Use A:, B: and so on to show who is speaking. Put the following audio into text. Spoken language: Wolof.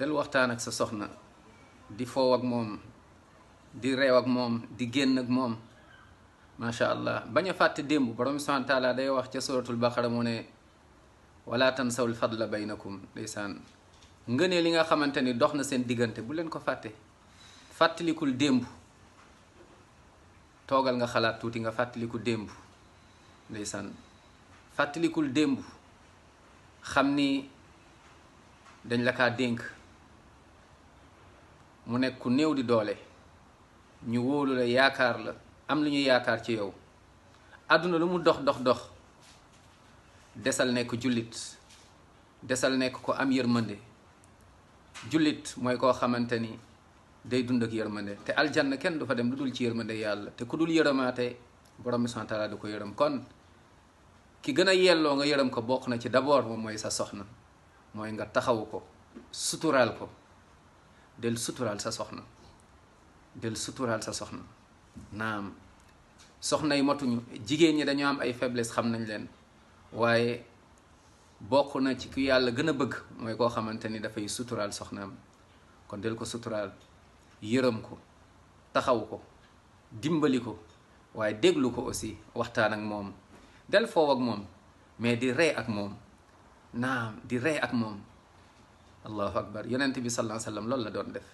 A: del waxtaan ak sa soxna di foow ak moom di reew ak moom di génn ak moom macha allah bañ a fàtte démb borom subhanahu wa taala day wax ca suratul baqara mu ne wala tansawul fadla baynakum ndeysaan ngënee li nga xamante ni dox na seen diggante bu leen ko fàtte fàttalikul démb toogal nga xalaat tuuti nga fàttaliku démb ndeysaan fàttalikul démb xam ni dañ la kaa dénk mu nekk ku néew di doole ñu wóolu la yaakaar la am lu ñu yaakaar ci yow àdduna lu mu dox desal nekk jullit desal nekk ko am yërmande jullit mooy koo xamante ni day dund ak yërmande te aljanna kenn du fa dem lu dul ci yërmande yàlla te ku dul yërëmaate borom bi subhaanahu wa taala du ko yërëm kon ki gën a yelloo nga yërëm ko bokk na ci d'abord moom mooy sa soxna mooy nga taxawu ko suturaal ko del suturaal sa soxna del suturaal sa soxna naam soxna yi matuñu jigéen ñi dañoo am ay faiblesse xam nañ leen waaye bokk na ci ku yàlla gën a bëgg mooy koo xamante ni dafay suturaal soxnaam kon del ko suturaal yërëm ko taxaw ko dimbali ko waaye déglu ko aussi waxtaan ak moom del foow ak moom mais di ree ak moom naam di ree ak moom allahu akbar yonent bi sallallahu alayhi wa sallam loolu la doon def